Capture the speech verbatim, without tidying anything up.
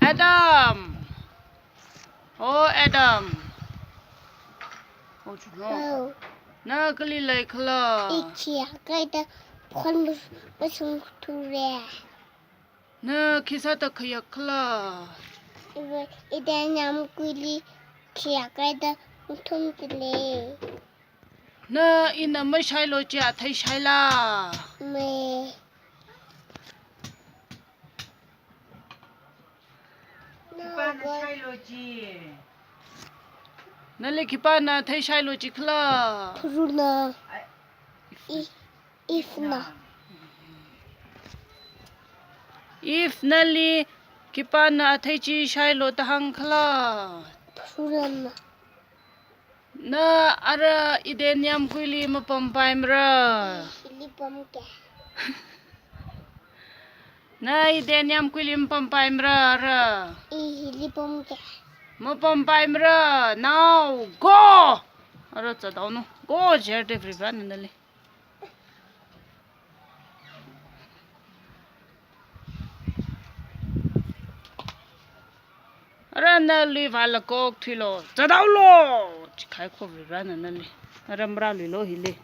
Adam. Oh, Adam. Oh, chuno. Oh. Na kali leikhala? I khayākhaida phon mas-, masungthure. Na khi sāda khayākhala? Iva, ithei nyamkuili khayākhaida mathumdalei. Na ina mashailu chi athei shaila? Me. Khipāna shailu chi? Nali khipāna athei shailu chi khala? Pharuna. Ai. I, Eve-na. Eve, nali khipāna athei chi shailu da hāngkhala? Pharunana. Na ara Eden yāmkuili mapampaimara? I hili pamke. Na Eden yāmkuili mapampaimara ara? I hili pamke. Mapampaimara. Now go! Ara chadaonu. Go, jerde Varivarana nali. Ara nali vālaga okthuilu. Chadaolu! Chikhai kho Varivarana nali. Ara marāluilu hili.